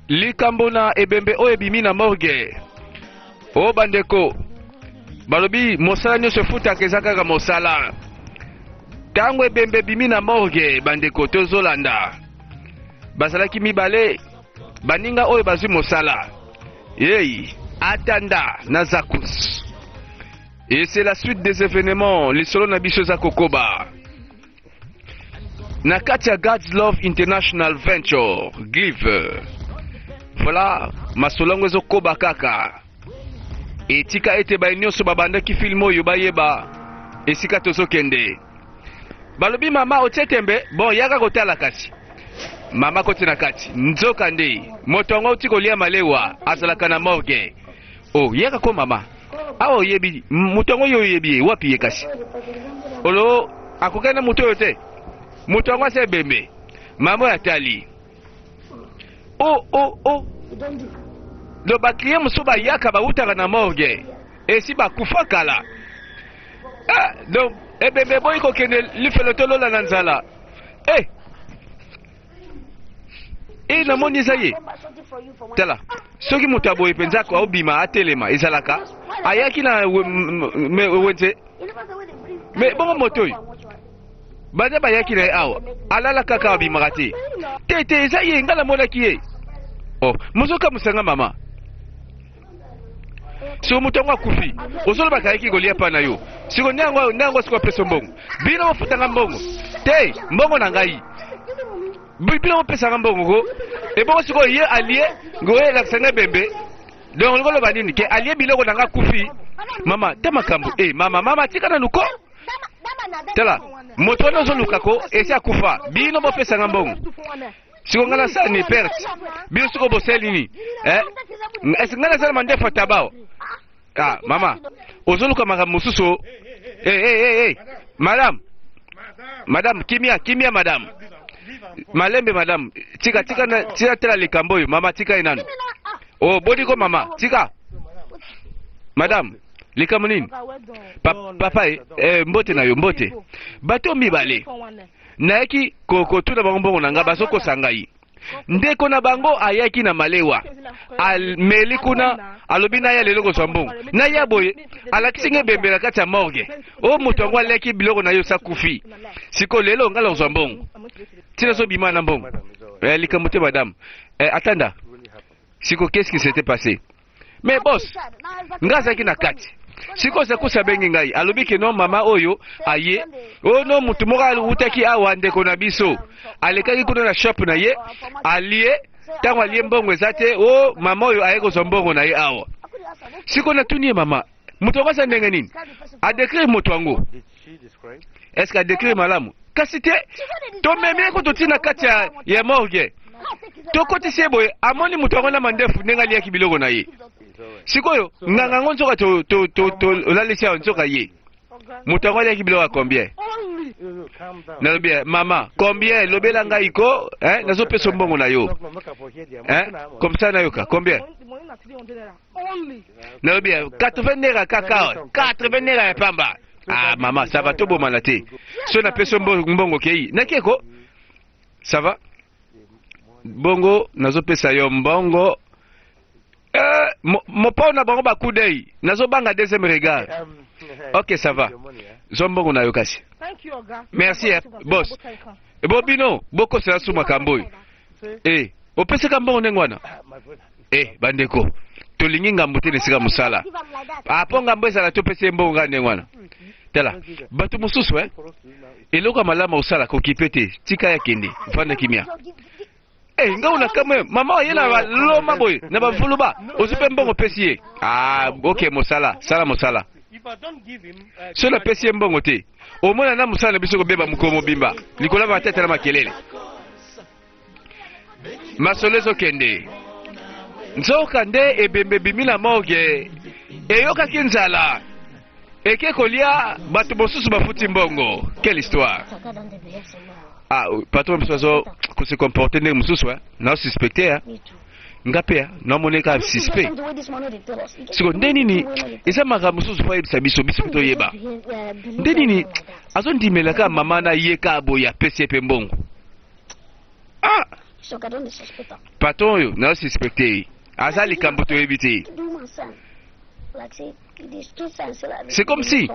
Likambo na ebembe oyo ebimi na morgue. O bandeko, balobi mosala nyonso efutaka eza kaka mosala. Ntango ebembe ebimi na morgue, bandeko tozolanda. Bazalaki mibale, baninga oyo bazwi mosala. Yei, atanda na Zakus. Et c'est la suite des événements, lisolo na biso eza kokoba. Na kati ya God's Love International Venture, Give. Voilà, masolo yango ezokoba kaka. Etika ete baye nyonso babandaki film oyo bayeba esika tozokende. Balobi mama otie tembe, bon yaka kotala kasi. Mama koti na kati. Nzoka nde moto yango auti kolia malewa azalaka na morgue. Oh, yaka ko mama. Awa oyebi moto yango yo oyebi ye wapi ye kasi? Olo akokani na moto oyo te. Moto yango asa ebembe. Mama oyo atali. Oh oh oh. Donc ba clients mosusu bayaka bawutaka na morgue. Esi bakufa kala. Ah, donc ebembe eboyi kokende lifelo to lola na nzala. Eh! E namoni eza ye. Tala, soki moto ya boye mpenza aobima atelema ezalaka ayaki na wenze me bongo moto oyo baza bayaki na ye awa alala kaka abimaka te te te eza ye ngai namonaki ye oh mozokamwisa nga mama siko moto yango akufi ozolobaka ayaki kolia mpa na yo siko nde yango nde yango siko apesa mbongo bino bofutanga mbongo te mbongo na ngai bino bopesanga mbongo ko ebongo sikoyo ye alie ngoye elakisa ngai bembe donc olingi oloba nini ke alie biloko na ngai akufi mama te makambo e mama mama tika nanu ko tala moto wana ozoluka ko esi akufa bino bopesanga mbongo siko ngai nasala ni perte bino siko bosali nini eh? esi ngai nasala mandefu ya tabao ah mama ozoluka makambo mosusu hey, eh, hey, eh, hey, hey. Madame madame kimia kimia madame malembe madame tika tika na, tika tala likambo oyo mama tika ye nanu oh boni ko mama tika madame likambo nini pa, papa eh, eh, mbote na yo mbote bato mibale nayaki kotuna bango mbongo na ngai bazokosa ngai ndeko na bango ayaki na malewa ameli kuna alobi naya lelo kozwa mbongo naya boye alakisi ngai ebembe na kati ya morgue o moto yango aliaki biloko na yo sakufi sikoyo lelo ngai nakozwa mbongo ntina azobima na mbongo eh, likambo te madame eh, atanda sikoyo qu'est-ce qui s'était passé Mais boss, nga azalaki na kati. Sikoyo Zakusi abengi ngai, alobi ke non mama oyo aye. Oh non mutu moko awutaki awa ndeko na biso. Alekaki kuna na shop na ye, alie, tango alie mbongo eza te, oh mama oyo aye kozwa mbongo na ye awa. Sikoyo natuni ye mama, moto yango aza ndenge nini? A décrire moto yango. Est-ce que a décrire malamu? Kasi te, tomemi ye kutu ti na kati ya, ya morgue. Tokotisi ye boye, amoni moto yango na mandefu ndenge aliaki biloko na ye. Sikoyo, nganga yango nzoka tolalisi awa nzoka ye. Moto yango aliaki biloko ya combien? Nalobi eh, mama, combien? Lobela ngai ko, eh, nazopesa mbongo na yo. Eh, comme ça nayoka, combien? Nalobi 80 eh, naira kaka, 80 naira ya pamba. Ah mama, ça va tobomana te. So napesi yo mbongo kei. Nake ko? Ça va? Bongo nazopesa yo mbongo. Eh, mopao na bango bakudei. Nazobanga deuxième regard. Ok, ça va. Zwa mbongo na yo kasi. Merci, eh, boss. Ebo bino bokosela su makambo oyo. Eh, opesaka mbongo ndenge wana? Eh, bandeko, tolingi ngambo te na esika mosala. Ah, mpo ngambo ezala topesa ye mbongo kaka ndenge wana. Tala, bato mosusu eh, eloko ya malamu osala kokipe te, tika ya kende, vanda kimia. Eh, nga una kamwe, mama oye na baloma boye, na bavuluba, ozwi mpe mbongo opesi ye. Ah, ok, mosala, sala mosala. Soki napesi ye mbongo te, omona na mosala na biso kobeba mokolo mobimba, likolo ya matata na makelele. Masolo ezokende. Nzoka nde ebembe ebimi na morgue, eyokaki nzala, eke kolia bato mosusu bafuti mbongo. Quelle histoire! Ah, patron biso azo ko se comporter ndenge mosusu hein? Na suspecter hein? Nga mpe hein? Namoni kaka suspect. Siko nde nini eza makambo mosusu po ayebisa biso biso mpe toyeba. Nde nini azondimela kaka mama na ye kaka boye apesi ye mpe mbongo. Patron oyo nazo suspecte ye, aza likambo toyebi te. C'est comme si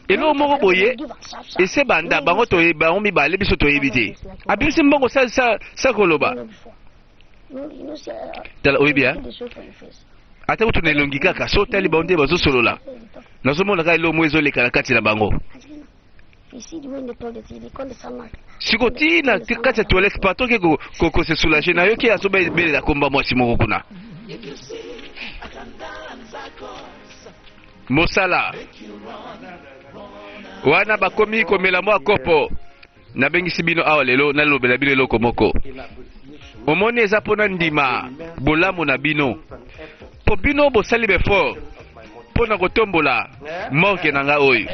eloko moko boye ese banda bango toyebi bango mibale biso toyebi te. Abimisi mbongo sa sa sa koloba. Tala oyebi hein? Ata kutu na elongi kaka so otali bango nde bazosolola nazomona kaka eloko moko ezoleka na kati na bango. Siko ti na kati ya toilette patron ke ko, ko, ko se soulager nayoki azobelela komba mwasi moko kuna mosala wana bakomi komela mwa kopo. Nabengisi bino awa lelo nalobela bino eloko moko. Omoni eza mpo nandima bolamu na bino, mpo bino bosali befort mpo na kotombola morgue na nga oyo.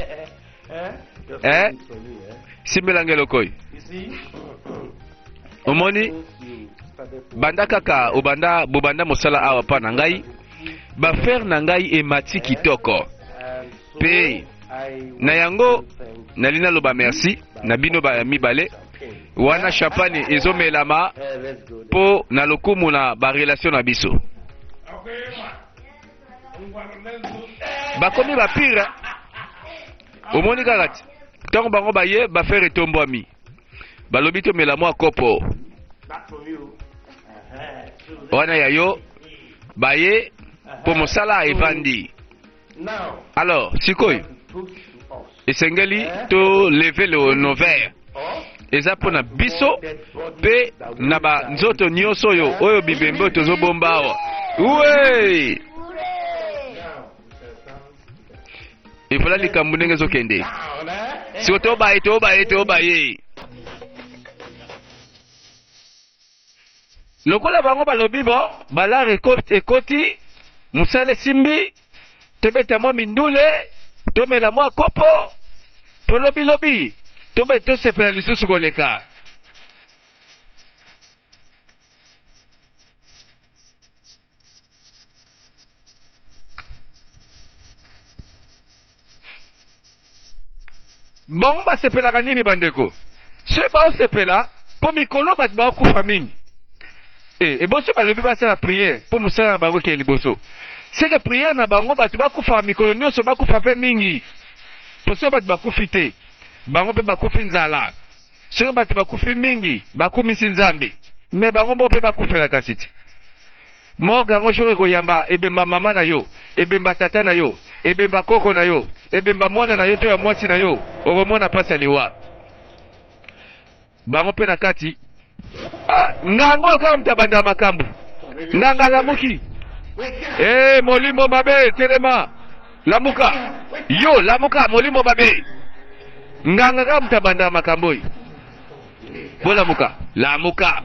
Eh? Simbela nga eloko oyo. Omoni banda kaka obanda bobanda mosala awa mpa na ngai, bafere na ngai emati kitoko mpe na yango nalingi naloba merci na bino ba mibale wana champagne ezomelama mpo na lokumu na barelation na biso. Bakomi bapire, omoni kaka ti ntango bango baye bafere etombwami, balobi tomela mwa kopo wana ya yo, baye mpo mosala evandi. Alors sikoyo esengeli to lever le nos verres eza mpo na biso mpe na banzoto nyonso oyo oyo bibembe oyo tozobomba awa we evola likambo ndenge ezokende siko tobaye tobaye tobaye Lokola bango balobi bo balare ekoti, mosala esimbi, tobeta mwa mindule, tomela mwa kopo, tolobilobi, tobe tosepela lisusu koleka. Bango basepelaka nini bandeko? Soki baosepela mpo mikolo bato baokufa mingi e, eboso balobi basala priere mpo mosala na bango ekende liboso. Seke priere na bango bato bakufaka mikolo nyonso, bakufa mpe mingi. Mpo soki bato bakufi te, bango mpe bakufi nzala. Soki bato bakufi mingi, bakumisi Nzambe. Me bango moko mpe bakufela kasi ti. Morgue yango jour ekoyamba ebemba mama na yo, ebemba tata na yo, ebemba koko na yo, ebemba mwana na yo to ya mwasi na yo, okomona pasi ya liwa. Bango mpe na kati ah, nganga oyo kaka moto abandaka makambo. Nganga alamuki. Eh, molimo mabe telema, lamuka. Yo lamuka, molimo mabe. Nganga kaka moto abandaka makambo oyo. Bolamuka, lamuka.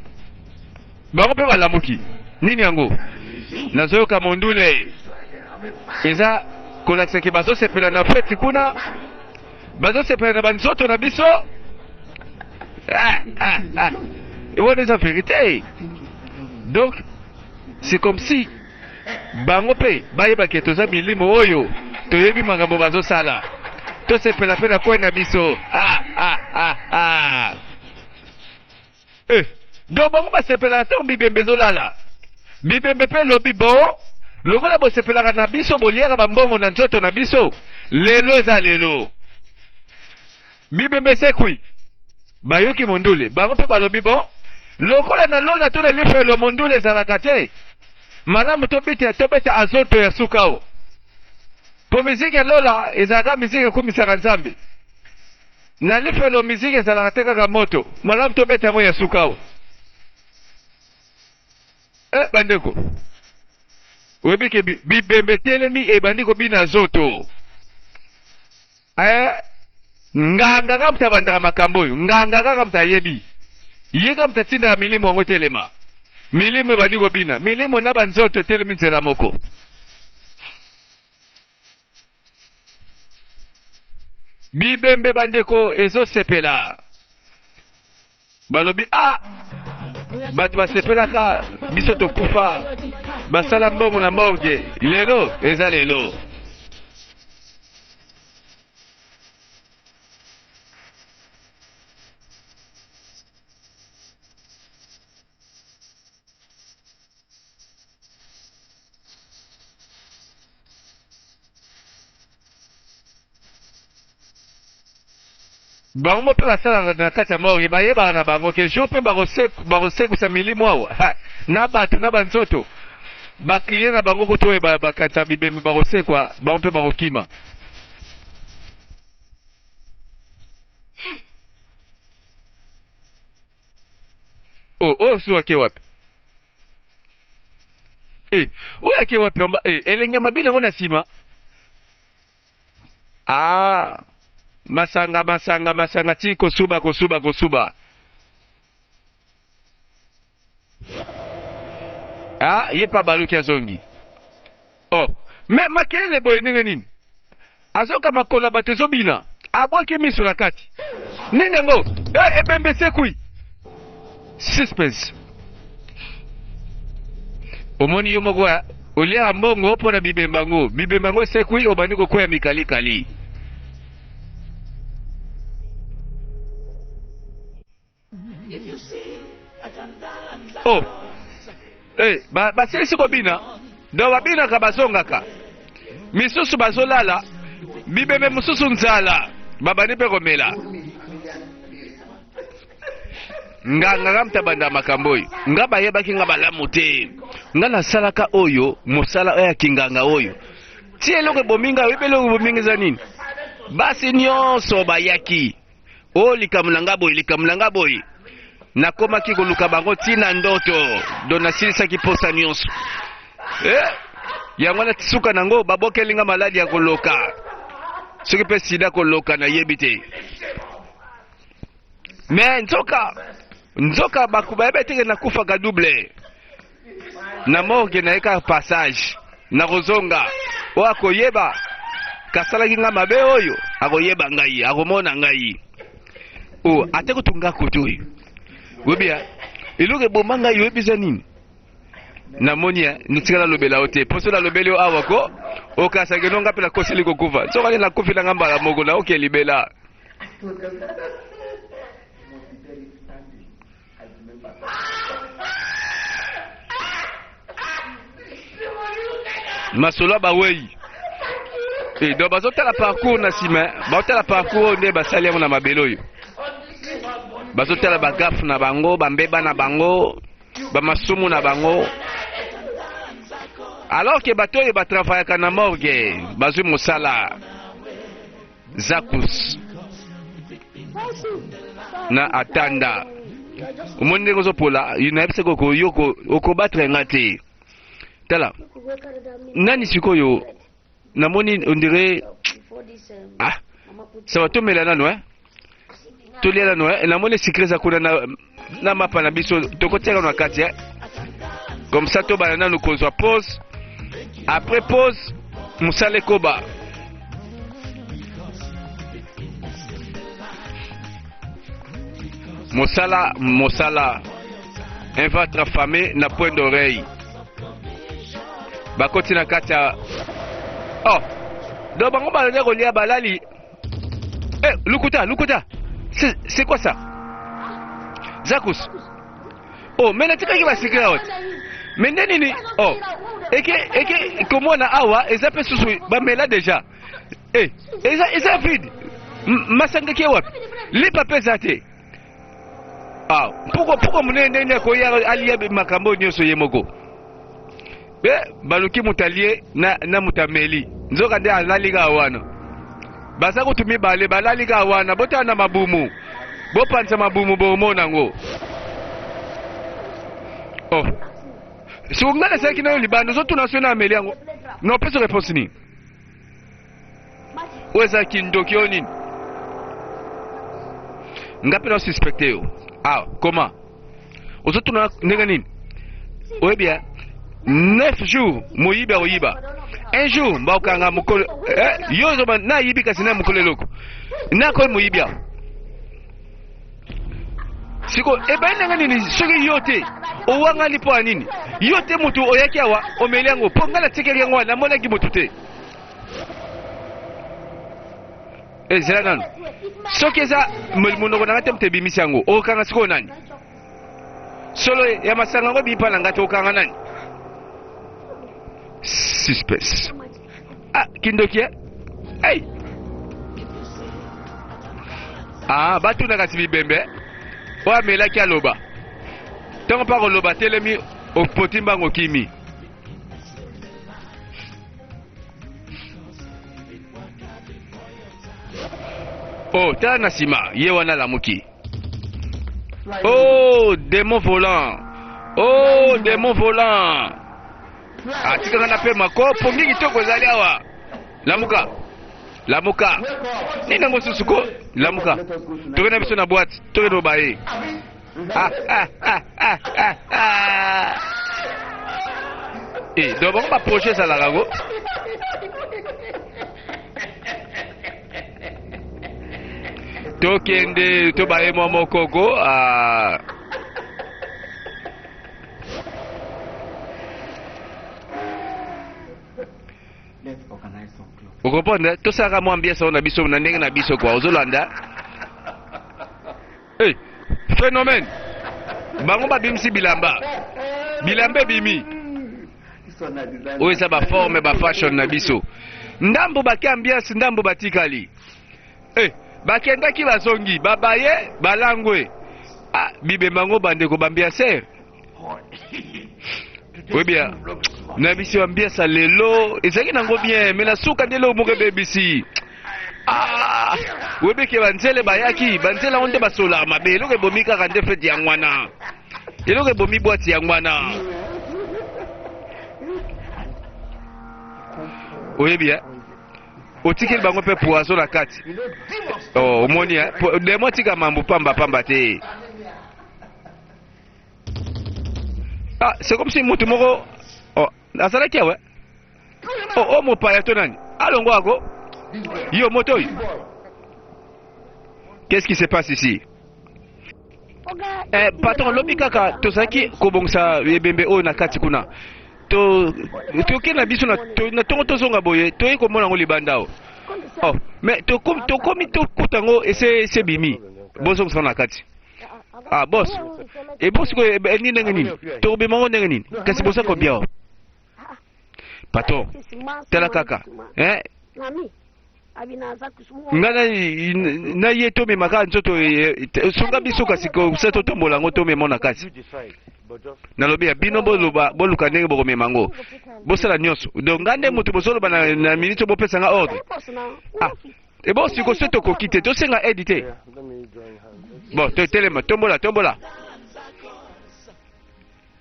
Bango mpe balamuki. Nini yango? Nazoyoka mondule. Eza kolakisa ke bazosepela na feti kuna, bazosepela na banzoto na biso. Ah, ah, ah. Wana eza verite. Donc, c'est comme si bango mpe bayeba ke toza milimo oyo toyebi makambo bazosala, tosepela mpe na kwe na biso. Ah, ah, ah, ah. Eh, donc bango basepelaka ntango bibembe ezolala. Bibembe mpe elobi bo, lokola bosepelaka na biso, boliaka bambongo na nzoto na biso, lelo eza lelo. Bibembe esekwi, bayoki mondule, bango mpe balobi bo, lokola na lola to na lifelo mondule ezalaka te, malamu tobeta tobeta azoto ya suka o. Mpo miziki ya lola ezalaka miziki ekumisaka Nzambe. Na lifelo miziki ezalaka te kaka moto. Malamu tobeta yango ya suka awa. Eh bandeko, oyebi ke bibembe etelemi ebandi kobina zoto. Eh, nganga kaka moto abandaka makambo oyo, nganga kaka moto ayebi. Ye kaka moto atindaka milimo yango etelema. Milimo ebandi kobina, milimo na banzoto etelemi nzela moko. Bibembe bandeko ezosepela, balobi a ah, bato basepelaka biso tokufa, basala mbongo na morgue, lelo eza lelo. Bango mpe basalaka na kati ya morgue, bayebaka na bango ke jour mpe bakosekwisa milimo awa na bato na banzoto, ba clients na bango kutu oyo bakanisa bibembe bakosekwa, bango mpe bakokima. Oh, oyo susu ake wapi? Eh, oyo ake wapi? Eh, elenge ya mabina yango na nsima. Ah, masanga masanga masanga ti kosuba kosuba kosuba. Ah, ye pa baluki azongi. Oh, mais makelele boye ndenge nini? Azoka makolo ya bato ezobina. Abwaki miso na kati. Nini yango? Eh, ebembe esekwi. Suspense. Omoni yo moko eh, oliaka mbongo mpo na bibembe yango. Bibembe yango esekwi, obandi kokwea mikalikali. Oh. Hey, eh, basilisi kobina donc babinaka bazongaka misusu bazolala bibembe mosusu nzala babandi mpe komela nga nga moto abanda makambo oyo nga bayebaki nga malamu te nga nasalaka oyo mosala oyo ya kinganga oyo ti eloko ebomi nga oyebi eloko ebomi nga eza nini basi nyonso bayaki o oh, likambo na nga boye likambo na nga boye nakomaki koluka bango ntina ndoto do nasilisaki mposa nyonso eh, yango wana suka nango babokeli nga maladi ya koloka soki mpe sida koloka nayebi te me nzoka nzoka bayebi eteke nakufaka double na morgue na ye kaka passage nakozonga oyo akoyeba kasalaki ngai mabe oyo akoyeba ngai akomona ngai o oh, ate kutu nga kote oyo oyebi ya eloko eboma ngai oyebi eza nini namoni ya nitika nalobela yo te mpo so nalobeli yo awa ko okasaki no nga mpe nakoseli kokufa soki nde nakufi na nga mbala moko naoke libela masolo ya bawei e donc bazotala parcours na nsima bazotala parcours oyo nde basali yango na mabele oyo bazotala bagafe na bango bambeba na bango bamasumu na bango alors ke bato oyo batravayaka na morgue bazwi mosala Zakus na atanda omoni ndenge ozopola nayebisaki yo okobatre nga te tala nani sikoyo namoni ondire ah sawa tomela nano eh tolia nano eh namoni sikre eza kuna na, na mapa na biso tokotiaka na kati eh comme ça tobanda nano kozwa pause après pause mosala ekoba mosala mosala un ventre affamé na point d'oreille bakoti na kati ya oh donc bango balandi kolia balali eh, lukuta lukuta c'est quoi ça zakus oh me natikaki basikre awa te me nde nini oh eke eke komona awa eza mpe susu bamela deja eh, eza eza vide masanga ke wapi lipa mpe eza te ah, mpuko mpuko monene ndenge akoya alia makambo oyo nyonso ye moko be baluki moto alie na, na moto ameli nzoka nde alali kaka wana baza kutu mibale balali kaka wana botala na mabumu bopanza mabumu bomona yango oh soki ngai nasalaki nayo libanda ozotuna soki na ameli yango na opesa réponse nini oyo eza kindoki oyo nini nga mpe na suspecte yo ah comment ozotuna ndenge nini oyebi ya 9 jours moyibi akoyiba un jour bakokanga mokolo eh, yo ozoba nayibi kasi na mokolo eloko nakoyi moyibi awa siko ebayi ndenge nini soki yo te owangani mpo ya nini yo te motu oyaki awa omeli yango mpo ngai natikeli yango wana namonaki motu te ezela nanu soki eza monoko na ngai te moto ebimisi yango okokanga sikoyo nani solo ya masanga yango ebimi mpa na ngai te okanga nani suspense ah kindoki eh? hey. Ah, batuna kasi bibembe oyo amelaki aloba ntango mpe akoloba telemi opoti mbango okimi. Oh, tala na nsima ye wana alamuki. Oh, démon volant. Oh, démon volant. Atikaka na pema ko pongi kitoko ezali awa. Lamuka. Lamuka. Nini yango susu ko? Lamuka. Toke na biso na boîte. Toke no baye. Ah ah ah ah ah ah. Eh, donc bango ba projet ezalaka ko? Tokende tobaye mwa moko ko. Ah. Okomprendre? Tosalaka mwa ambiance oyo na biso na ndenge na biso kwa ozolanda. Hey, phénomène. Bango babimisi bilamba. Bilamba ebimi. Oyo eza ba forme ba fashion na biso. Ndambo bake ambiance, ndambo batikali. Eh, bakendaki bazongi, babaye, balangwe. Ah, bibemba yango bandeko bambiaser. Oyebi na biso ambiance lelo ezalaki nango bien, mais na suka nde eloko moko ebebisi. Ah, oyebi ke banzele bayaki, banzele yango nde basolaka mabe, eloko ebomi kaka nde fete yango wana. Eloko ebomi bwati yango wana. Oyebi eh? Otikeli bango mpe poison na kati. Oh, omoni eh? Demo atika mambo pamba pamba te. Ah, c'est comme si moto moko oh, azalaki awa. Oh, oh mopaya to nani? Alongo ako. Yo moto oyo. Qu'est-ce qui se passe ici? Eh, patron, lobi kaka tozalaki kobongisa ebembe oyo na kati kuna. To toke na biso na to, na tongo tozonga boye, toye komona yango libanda awa. Oh, mais tokomi tokomi tokuta yango ese ese bimi. Bozongisa na kati. Ah, boss. E boss ko e nini ndenge nini? Tokobima yango ndenge nini? Kasi boza kobia awa. Patron, tala kaka. Eh? Nga na, na ye tomema kaka nzoto sunga biso kasi kosa totombola yango tomema na kati. Nalobi ya bino boloba boluka ndenge bokomema yango. Bosala nyonso. Donc nga nde moto bozoloba na, na minute bopesa nga ordre. Ah, e bon siko so tokoki te tosenga aide te. Bon, totelema, tombola, tombola.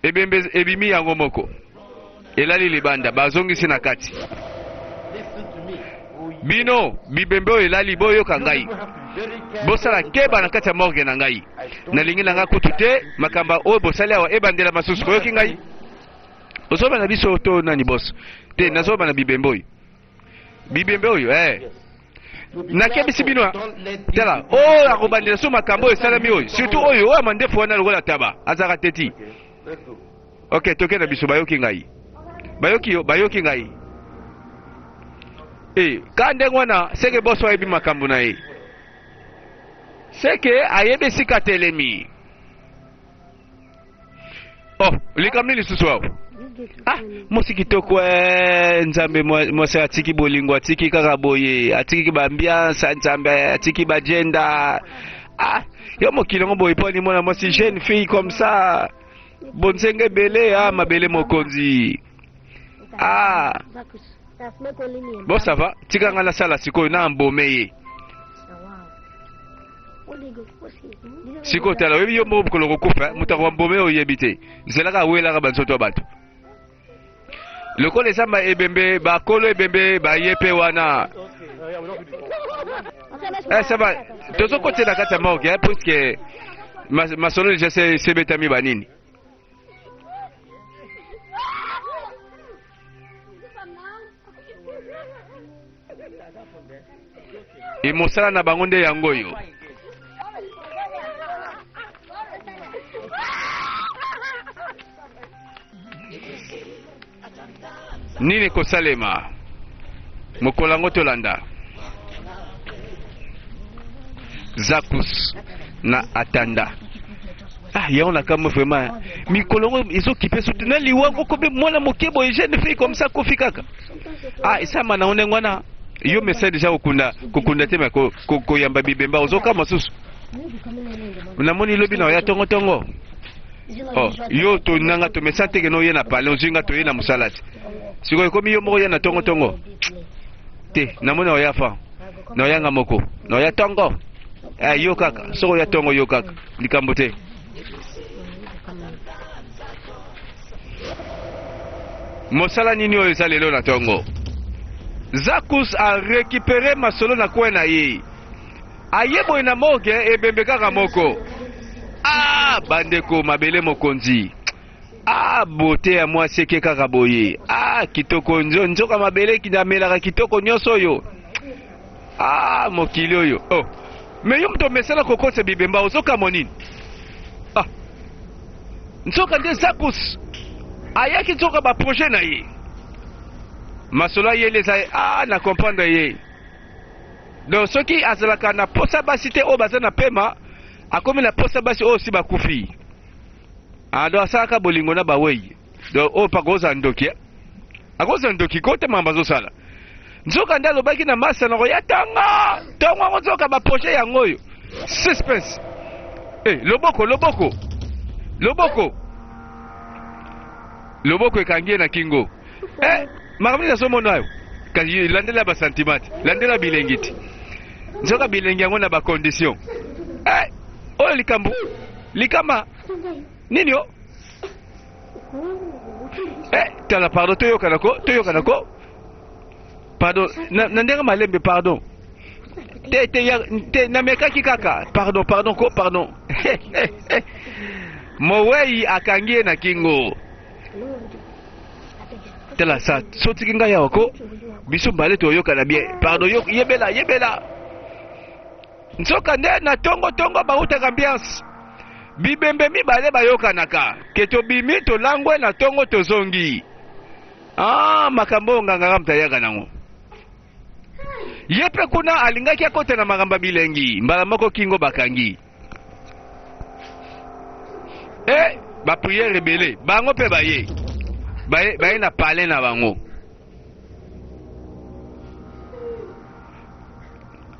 Ebembe ebimi yango moko. Elali libanda, bazongisi na kati. Bino bibembe oyo elali, boyoka ngai. Bosala keba na kati ya morgue na ngai. Nalingi na ngai kutu te makambo oyo bosali awa ebandela masusu. Boyoki ngai? Ozoloba na biso to nani boss? Te, nazoloba na bibembe oyo. Bibembe oyo, eh. Nakebisi bino, tala, oyo akobandela so makambo oyo esalami oyo, surtout oyo oyo mandefu wana lokola taba, azalaka teti. Ok, toke na biso, bayoki ngai. Bayoki yo, bayoki ngai. Eh, ka ndenge wana, seke boso ayebi makambo na ye. Seke ayebi esika telemi. Oh, likambo nini lisusu awa? Ah, mwasi kitoko eh, Nzambe mwasi atiki bolingo, atiki kaka boye, atiki ba ambiance, Nzambe atiki ba agenda. Ah, yo mokili yango boye mpo mwana mwasi jeune fille comme ça. Bonzenga ebele, ah, mabele mokonzi. Ah. Bon, ça va. Tika nga nasala sikoyo na mbome ye. Sikoyo tala, oyebi yo moko mokolo okokufa, moto akoba mbome oyo oyebi te. Zelaka awelaka banzoto ya bato. Lokola eza ma ebembe, bakolo ebembe baye mpe wana. Eh, ça va. Tozokotela na kati ya morgue, eh, puisque masolo deja sebetami banini. E mosala na bango nde yango oyo. Nini ekosalema mokolo yango? Tolanda Zakus na Atanda. Ah, yango na kamwe vraiment. Mikolo yango ezokipe soki na liwa okomi mwana moke boye jeune fille comme ça kofi kaka. Ah, esama na ndenge wana. Yo mesa deja kokunda kokunda te me koyamba bibemba ozokamwa susu. Namoni lobi na oya tongo tongo. Oh, yo to nanga to mesa te ke no ye na palais ozwi nga toye na mosala te. Sikoyo ekomi yo moko ya na tongo tongo. Te, namoni oya fa. Na oya nga moko. Na oya tongo. Eh, yo kaka. Soko oya tongo yo kaka. Likambo te. Mosala nini oyo eza lelo na tongo? Zakus a récupéré masolo na coin na ye. Aye boye na morgue ebembe kaka moko. Ah bandeko mabele mokonzi. Ah beauté ya mwasi eke kaka boye. Ah kitoko nzo nzoka mabele amelaka kitoko nyonso oyo. Ah mokili oyo. Oh. Mais yo moto omesana kokotisa bibemba ozokamwa nini? Ah. Nzoka nde Zakus ayaki nzoka ba projet na ye. Masolo ayeli eza ah na comprendre ye. Donc soki azalaka na posa basi te oyo baza na pema, akomi na posa basi oyo si bakufi. Ah donc asalaka bolingo na bawei. Donc oyo pa kozala ndoki. Eh? Akozala ndoki ko te makambo azosala. Nzoka nde alobaki na masa na koya tongo tongo yango nzoka ba projet yango oyo. Suspense. Eh loboko loboko. Loboko. Loboko ekangi ye na kingo. Eh makambo nini azomona ayo? Kasi landela ba sentiment, landela bilengi te. Nzoka bilengi yango na ba condition. Eh oyo likambo likama nini o? Eh tala pardon toyokana ko toyokana ko. Pardon na, na ndenge malembe pardon. Te te ya te namekaki kaka pardon pardon ko pardon. Mowei akangi ye na kingo. Tala sa sotiki ngai awa ko biso mbale toyokana bien pardon yo yebela yebela nzoka nde na tongo tongo bautaka ambiance bibembe mibale bayokanaka ke tobimi tolangwe na tongo tozongi ah makambo oyo nganga kaka moto ayaka nango ye mpe kuna alingaki akota na makambo ya bilengi mbala moko kingo bakangi e ba prière ebele bango mpe baye baye, baye na palais na bango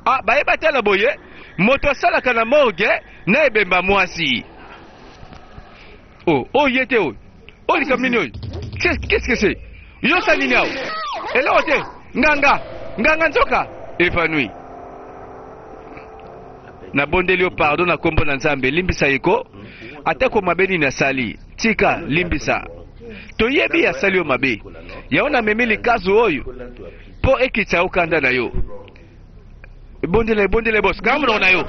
ah, baye batala boye moto asalaka na morgue na ebemba mwasi oh, oyo ye te oyo oyo likambo nini oyo qu'est-ce que c'est yo osala nini awa eloko te nganga nganga nzoka évanoui nabondeli yo pardon na nkombo na nzambe limbisa ye ko atako mabe nini asali tika limbisa toyebi asali yo mabe yango namemi likazu oyo mpo ekitisa yo kanda na yo ebondela ebondela bos kanga monoko na yo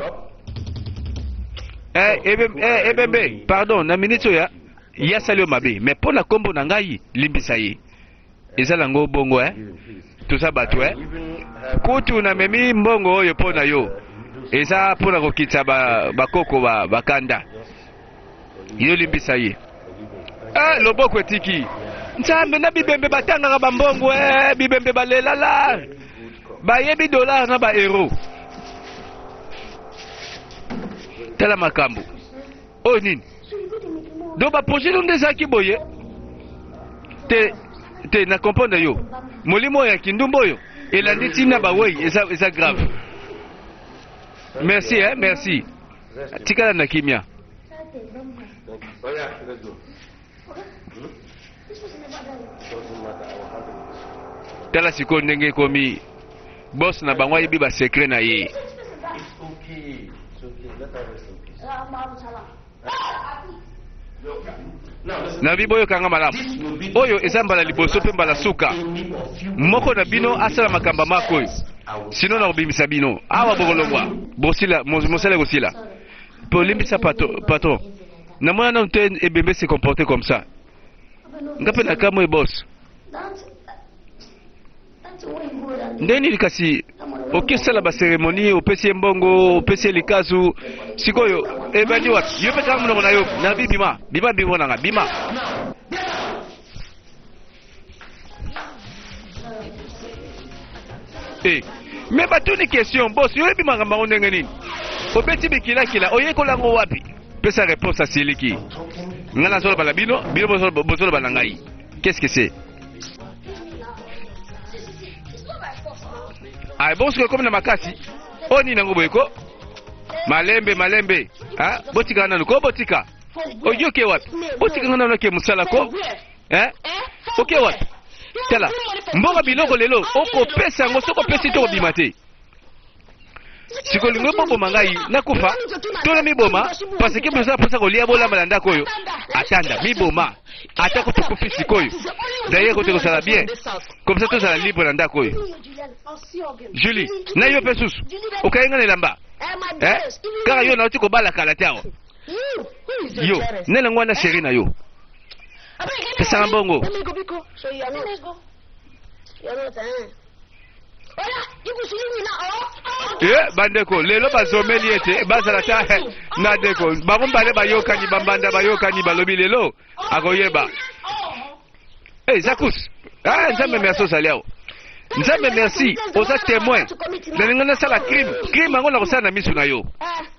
eh, ebembe, eh, ebembe pardon na minute oyo ye asali yo mabe mais mpo na nkombo na ngai limbisa ye eza nango bongo eh? toza bato eh? Kutu namemi mbongo oyo mpo na yo eza mpo na kokitisa bakoko ba bakanda yo limbisa ye eh, loboko etiki nzambe na bibembe batangaka bambongo eh, bibembe balelala bayebi dollar na ba euro tala makambo oyo nini donc baprojet no nde ezalaki boye te te na comprendre yo molimo oyo ya kindumba oyo elandi ntina bawei eza, eza grave merci eh, merci tikala na kimia tala sikoyo ndenge ekomi boss na bango ayebi ba secret na ye na boyokanga malamu oyo eza mbala liboso mpe mbala suka moko na bino asala makambo mako oyo sino nakobimisa bino awa bokolongwa bosila mosala ekosila mpe olimbisa patron namona nanu te ebembe se comporter comme ça nga mpe nakamwe boss Nde nini kasi okesala ba cérémonie opesi ye mbongo opesi ye likazu sikoyo ebandi wapi yo mpe kanga monoko na yo nabi bima bima bimo nanga bima Eh, me batuni question bos yo oyebi makambo yango ndenge nini obeti bikilakila oyekola yango wapi pesa réponse asiliki ngai nazoloba na bino bino bozoloba na ngai qu'est-ce que c'est? Ah, bon soki ekomi na makasi oyo nini yango boye ko malembe malembe ah, botika nanu ko botika oyo oke wapi botika nga nanu ake mosala ko eh? oke wapi tala mbongo biloko lelo okopesa yango soki opesi te okobima te sikolingo eboboma ngai nakufa to na miboma parce que boza mposa kolia bolamba na ndako oyo atanda miboma ata kutu kufi sikoyo d'ailleurs kote kozala bien comme ça tozala libre na ndako oyo julie na yo mpe susu okangi ngai na elamba eh? kaka yo nauti kobala kala te awa yo nani yango wana sheri na yo pesaka mbongo Eh, bandeko lelo bazomeli ete bazala ta na ndeko bango mbale bayokani bambanda bayokani balobi lelo akoyeba hey, eh, zakus ah, nzambe merci ozali awa nzambe merci oza témoin nalinga nasala crime crime yango nakosala na miso na yo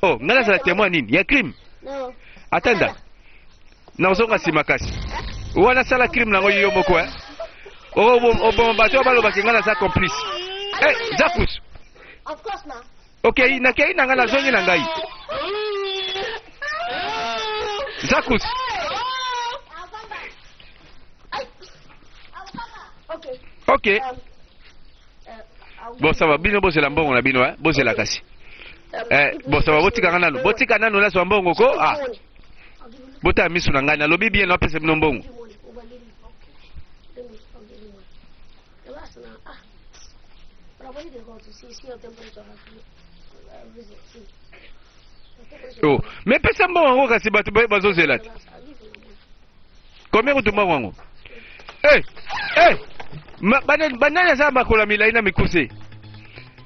oh ngai nazala témoin nini ya crime atanda nakozonga nsima kasi wana sala crime nango yo moko eh? oboma bato oyo balobaki ngai naza complice eh, zakus okei nakei na ngai nazongi na ngai zakus ok bon ça va bino bozela mbongo na bino eh? bozela kasi eh, bon ça va botika nga nanu botika nanu nazwa mbongo ko ah. Botala misu na ngai, nalobi bien, napesa bino mbongo. Oh, mais pesa mbongo yango kasi bato bazozela te. Combien kutu mbongo yango? Eh, eh, banani aza makolo ya milai na mikuse?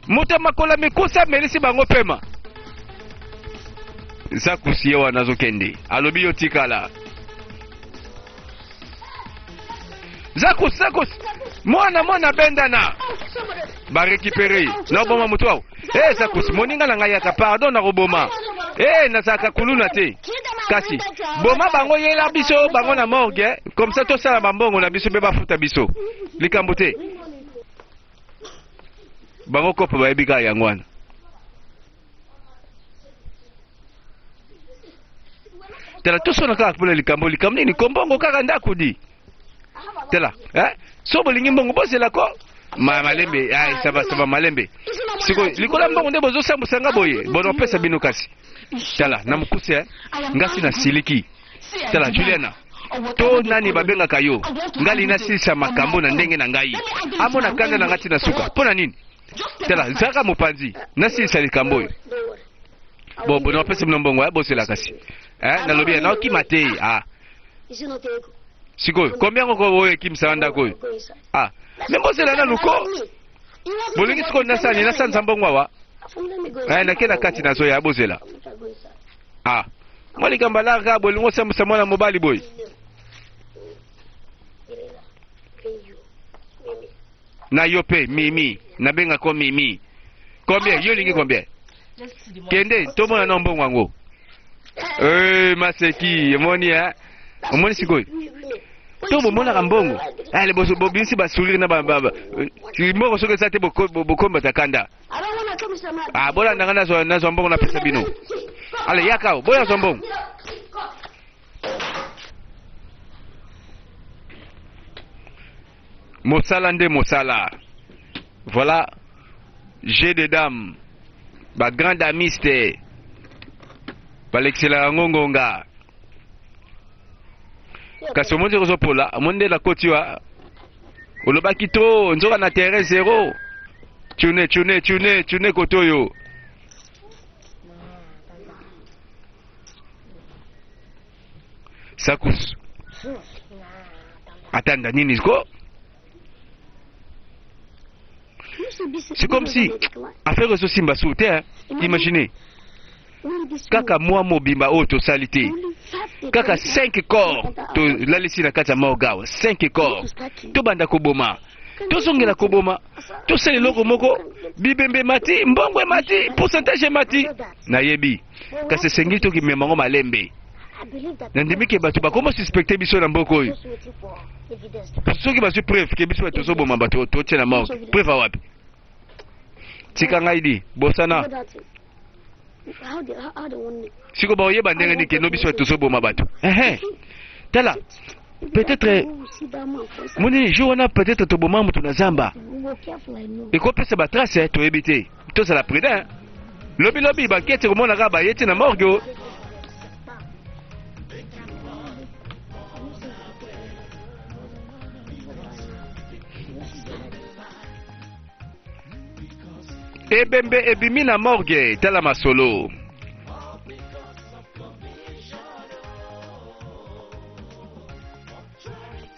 Moto ya makolo ya mikuse amelisi bango pema. Zakusi ye wana azokende, alobi yo tikala. Zakus, Zakus, mwana mwana bendana barekipere ye nakoboma moto awa e Zakus moninga na ngai yaka pardon nakoboma e nazalaka kuluna te kasi boma bango yela biso bango na morgue comme ça tosala bambongo na biso mpe bafuta biso likambo te bango kopo bayebi kaka yango wana tala tosona kaka mpona likambo likambo nini kombongo kaka ndako di tala eh? so bolingi mbongo bozela ko ma malembe ay saba saba malembe sikoyo likolo ya mbongo nde bozosambwisa nga boye bono opesa bino kasi tala na mokuse eh? ngasi nasiliki tala juliana to nani babengaka yo ngai nasilisa makambo na ndenge na ngai amona kanda na ngai ntina suka mpo na nini tala zalaka mopanzi nasilisa likambo oyo bo bo napesi bino mbongo ya bosela kasi eh, nalobi naokima te ah. sikoyo combien yango oyo ekimisaka ndako oyo ah me bozela nanu ko bolingi sikoyo nasani nasanza mbongo awa eh, nake na kati nazoya bozela ah mwa likambo alaka bolingo osambwisa mwana mobali boye na yo pe mimi nabenga ko mimi combien yo olingi combien kende tomona na mbongo yango eh, maseki omoni eh? omoni sikoyo to bomonaka mbongo ale bobimisi basourire na mbongo soki eza te bokombata kanda ah, bolanda nga nazwa mbongo napesa bino ale yaka boya zwa mbongo Mosala nde mosala. Voilà, jeu de dames. Ba grand damiste. Balekisela yango ngonga. Kasi omoni soki ozopola, omoni nde nakoti wa. Olobaki trop, nzoka na terrain zero. Tune, tune, tune, tune kote oyo. Sakus. Atanda nini ko? C'est comme si affaire ezosimba su te hein? Imaginez kaka mwa mobimba oyo tosali te kaka 5 corps tolalisi na kati ya morgue awa 5 corps tobanda koboma tozongela koboma tosala eloko moko bibembe emati mbongo emati pourcentage emati nayebi kasi esengeli tokimema yango malembe nandimi ke bato bakoma suspecte biso na mboka oyo soki bazwi preuve ke biso bato tozoboma bato totie na morgue preuve awapi? Tika ngai di bosana. Siko bakoyeba ndenge nini keno biso tozoboma bato. Ehe. Tala, peut-être moni jour wana peut-être toboma moto na zamba ekopesa batrace eh, toyebi te tozala prudent lobi lobi bankete komona kaka baye te na morgue o. Ebembe ebimi na morgue tala masolo.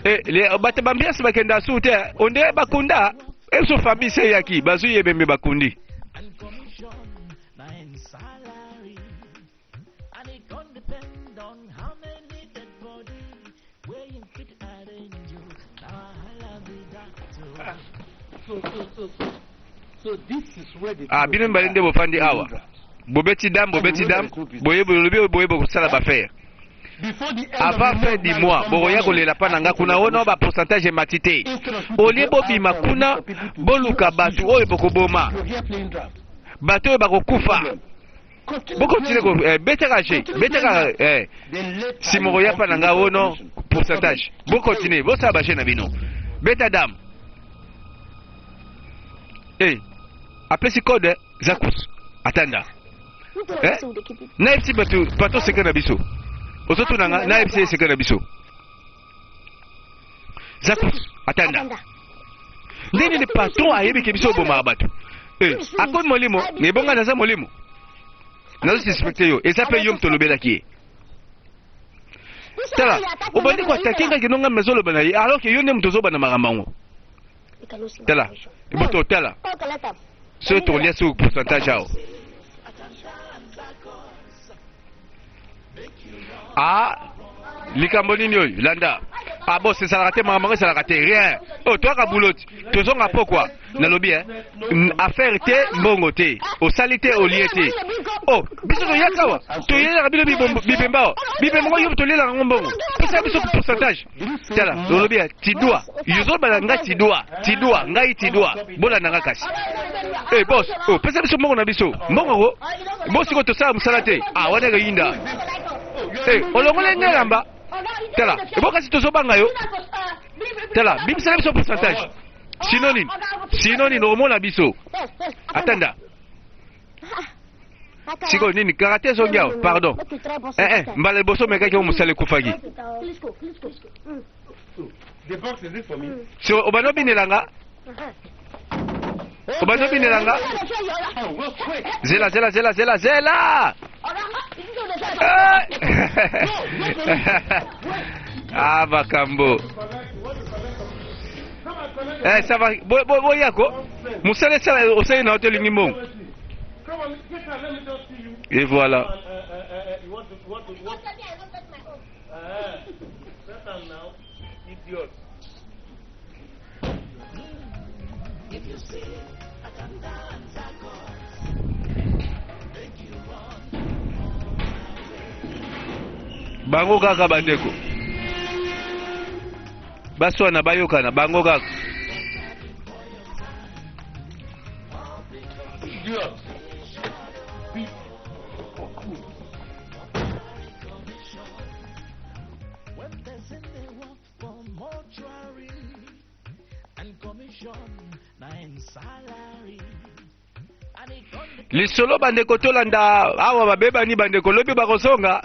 Eh, le, bato bambiasi bakenda su te onde bakunda eso famille se eyaki bazwi ebembe bakundi. Ah, bino mibale nde bofandi awa bobeti dam bobeti dam boye bolobi boye bokosala bafere avant fin du mois bokoya kolela mpa na nga kuna ono ba pourcentage emati te olie bobima kuna boluka bato oyo bokoboma bato oyo bakokufa bokontinue ko eh, betaka je betaka eh, nsima okoya mpa na nga ono pourcentage bokontinue bosala baje na bino beta dame eh, apesi code zakus atanda eh? nayebisi bato bato seke na biso ozotuna nga nayebisi ye seke na biso zakus atanda nde nini patron ayebi ke biso obomaka bato eh, akomi molimo na ebonga naza molimo nazo suspecte yo eza mpe yo moto olobelaki ye tala obandi koatake nga kino nga mezoloba na ye alors ke yo nde moto ozobanda makambo yango tala eboto tala soki tokolia soki pourcentage awa ah likambo nini oyo landa ah bos esalaka te makambo yango esalaka te rien oyo oh, toyaka buloti tozonga pokwa nalobi eh affaire te mbongo te osali te olie te oh biso toyaka awa toyelaka bino bibemba awa bibemba ngo yo tolielaka yango mbongo pesa biso pourcentage tala olobi ya tidwa yozobala ngai tidwa tidwa ngai tidwa bolanda nga kasi e eh, bos oh, pesa biso mbongo na biso mbongo ko bo sikoyo tosala mosala te ah wana ekoyinda e eh, olongoli ngai elamba tala ebo kasi tozobanga yo tala bimisela biso pourcentage sino nini sino nini okomona biso atanda sikoyo nini karate ezongi awa pardon eh, eh, mbala liboso omekaki yango mosala ekufaki sikoyo obandi obinela nga obandi obinela nga zela zela zela zela zela eh! ah makambo eh, ça va boya ko mosala esala osali na yo te olingi mbongo et voilà bango kaka bandeko baswana bayokana bango kaka lisolo bandeko tolanda awa babebani bandeko lobi bakozonga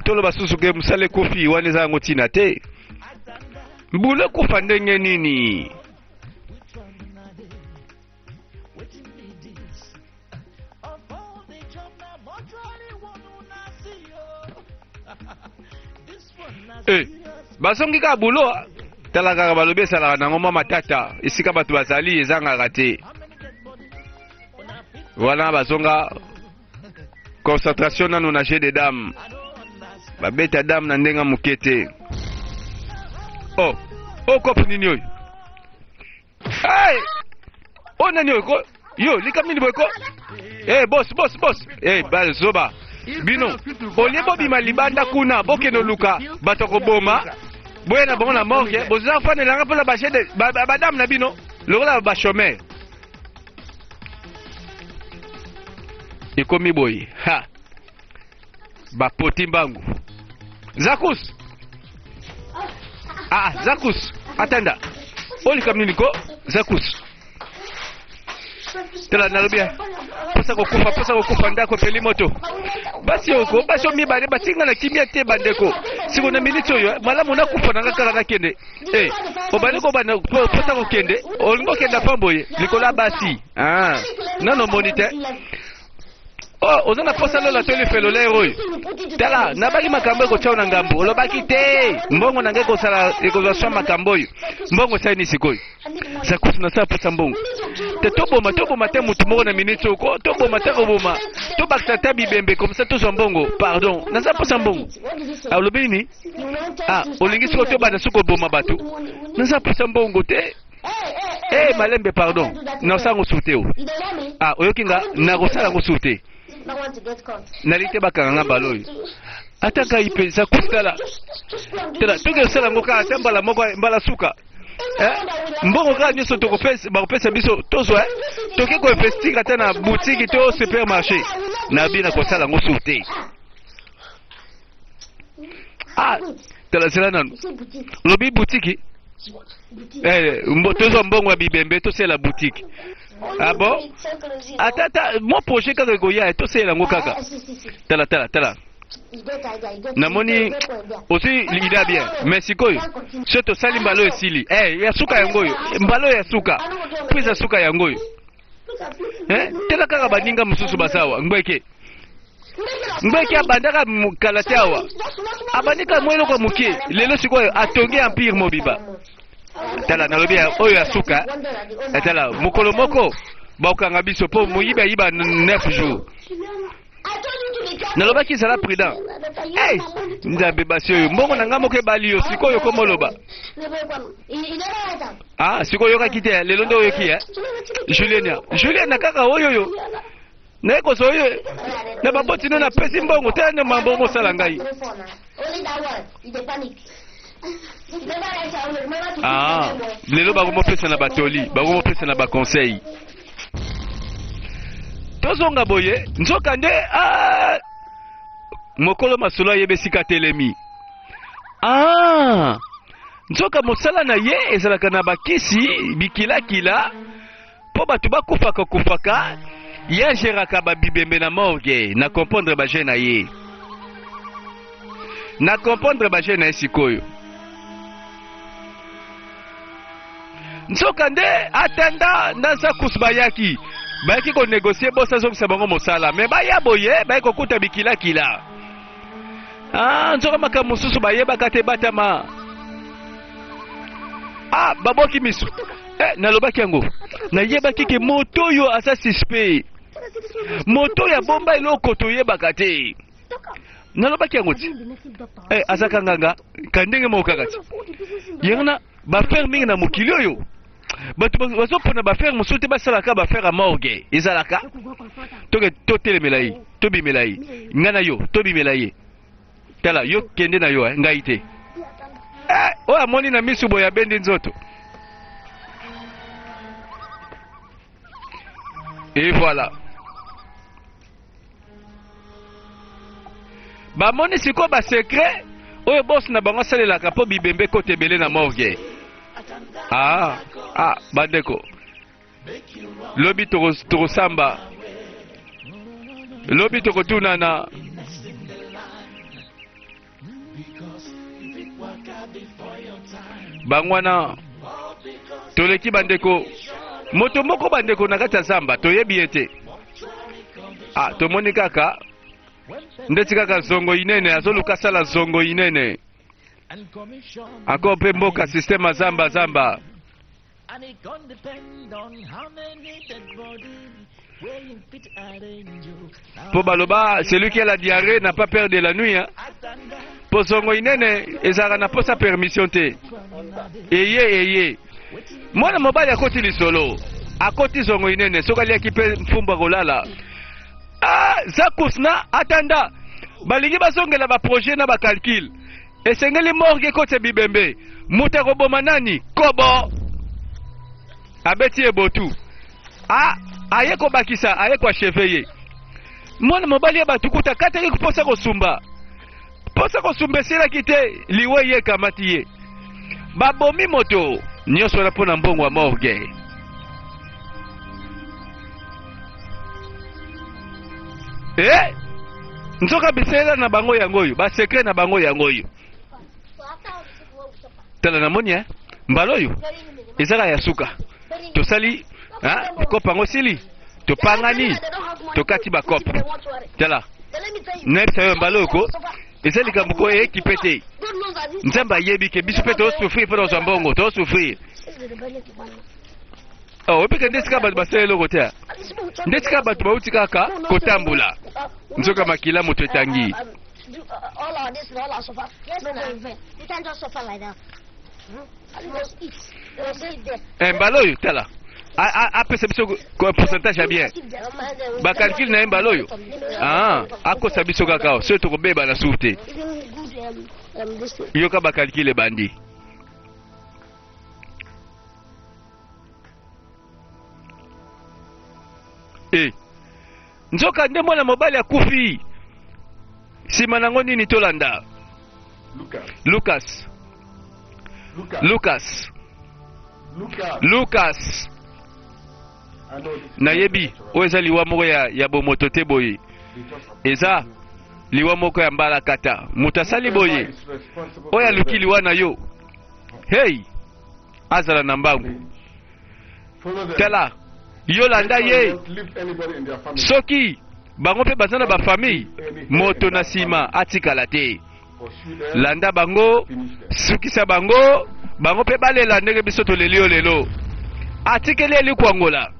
toloba susu ke mosala ekufi wana eza yango ntina te mbula ekufa ndenge nini Eh, bazongi kaka bulo tala kaka balobi esalaka nango mwa matata esika bato bazali ezangaka te wana bazonga concentration nanu na jeu de dame babeta dame na ndenge moke te oh oh kope nini oyo Hey! Oyo nani oyo ko? Yo, likambo nini boye ko? Eh, boss, boss, boss. Eh, ba zoba. Bino, olie bobima libanda kuna, bokende oluka bato ya koboma. Boya na bango na morgue, boza fanelanga mpo na ba jeu de ba, ba, ba dame na bino lokola ba chômeur. Ekomi boye. Ha. Bapoti mbangu. Zakus. Ah, Zakus. Atanda. Olika nini ko? Zakus. Tala nalobi eh. Posa kokufa, posa kokufa ndako epeli moto. Basi oko, basi oyo mibale batinga na kimia te bandeko. Siko na miniti oyo eh, malamu nakufa na nga kaka nakende. Eh, obandi kobanda posa kokende, olingi okenda pamboye likolo ya basi. Ah, nano omoni te. Oh, oza na posa lola to lifelo lere oyo tala nabaki makambo ekotya na ngambo olobaki te mbongo na ngai ekosala ekozwa swa makambo oyo mbongo esali nini sikoyo zakusu nasala posa mbongo te toboma toboma te motu moko na miniti oko toboma te koboma tobakisa ata bibembe komsa tozwa mbongo pardon naza posa mbongo ah, olobi nini ah, olingi sikoyo tobanda soki koboma bato naza posa mbongo te Eh, malembe pardon. Nasala ngo su te o. Ah, oyoki nga nakosala ngo su te. Nalingi te bakanga nga mbala oyo. Ata ngai mpenza kosala. Tala, toki kosala yango kaka ata mbala moko mbala suka. Eh? Mbongo kaka nyonso tokopesa bakopesa biso tozwa eh? toki koinvestir ata na boutique to supermarché. Na bina kosala yango su te. Ah, tala zela nanu. Lobi boutique. Eh, mbo, tozwa mbongo ya bibembe tosala boutique. Ah bon? Ata ata mo projet kaka ekoya tosala yango kaka. Tala tala tala. Namoni ozwi idée bien mais sikoyo so tosali mbala oyo esili eh, ya suka yango oyo mbala oyo ya suka prise ya suka yango oyo eh, tala kaka baninga mosusu bazawa ngbeke Mbeki abandaka kala te awa abandi kaka mwa eloko ya moke lelo sikoyo atongi empire mobimba tala nalobi oyo ya suka eh, tala mokolo moko bakokanga biso mpo moyibi ayiba 9 jours nalobaki zala prudent hey, nzambe basi oyo mbongo na ngai moko ebali yo sikoyo okoma oloba ah sikoyo oyokaki te lelo nde oyoki eh? juliena juliena kaka oyo oyo naye kozwa oyo na baboti no napesi mbongo te na mambo mosala ngai ah, lelo bakomopesa na batoli bakomopesa na baconseil tozonga boye nzoka nde ah, mokolo masolo ayeba esika atelemi ah, nzoka mosala na ye ezalaka na bakisi bikilakila Po batu ba kufaka kufaka ye a geraka ba bibembe na morgue na comprendre ba jeux na ye na comprendre ba jeux na ye sikoyo nzoka nde atanda na zakus bayaki bayaki ko negocier boss azongisa bango mosala mais baya boye baye kokuta bikilakila ah nzoka makambo mosusu bayebaka te batama ah baboki miso Eh, nalobaki yango nayebaki ke moto oyo aza suspect moto oyo abomba eloko toyebaka te nalobaki yango ti eh, aza kanganga ka ndenge moko kaka ti yango na bafere mingi na mokili oyo bato bazopona bafere mosusu te basalaka bafere ya morgue ezalaka toke totelemela ye tobimela ye ngai na yo tobimela ye tala yo kende na yo eh, ngai te eh, oyo amoni na misu boye abendi nzoto et voilà bamoni sikoyo basecret oyo bosi na bango asalelaka mpo bibembe ekota ebele na morgue ah, ah, bandeko lobi tokosamba lobi tokotunana bango wana toleki bandeko moto moko bandeko na kati ya zamba toyebi ye te ah, tomoni kaka ndeti kaka zongo inene azoluka asala zongo inene encore mpe mboka systeme ya zamba zamba Po baloba celui qui a la diarrhée n'a pas peur de la nuit hein. Po zongo inene ezalaka na posa permission te. Eye eye. Mwana mobali akoti lisolo. Akoti zongo inene soki aliaki mpe mfumbu akolala. Ah, Zakus na atanda balingi bazongela ba projet na ba calcul. Esengeli morgue ekotisa bibembe. Moto akoboma nani? Kobo! Abeti ye botu. A, aye kobakisa, aye ko achever ye. Mwana mobali ya bato kuta akataki mposa kosumba. Mposa kosumba esilaki te, liwa eye ekamati ye. Babomi moto nyonso wana mpo na mbongo ya morgue. Eh? Nzoka bisalela na bango yango oyo, ba secret na bango yango oyo. Tala namoni eh? Mbala oyo ezaka ya suka. Tosali hein? Kope yango sili. Topangani, tokati ba kope. Tala. Nayebisa yo mbala oyo ko eza likambo ko ekipe te. Nzambe ayebi ke biso mpe tozosouffrir mpo na kozwa mbongo, tozosouffrir. Oh, oyebi ke nde esika bato basala eloko te nde esika bato bauti kaka kotambola nzoka makila moto etangi. Eh, mbala oyo tala apesa biso pourcentage ya bien bakalkile na ye mbala oyo ah, akosa biso kaka soki tokobeba na suku te yoka bakalkile ebandi. E nzoka nde mwana mobali akufi nsima nango nini tolanda Lucas Lucas Lucas nayebi oyo eza liwa moko ya, ya bomoto te boye eza liwa moko ya mbalakata moto asali boye oyo aluki liwa na yo hey azala na mbangu tala yo landa ye soki bango mpe baza na bafamille moto na nsima atikala te landa bango sukisa bango bango mpe balela ndenge biso toleli yo lelo atikeli ye likwangola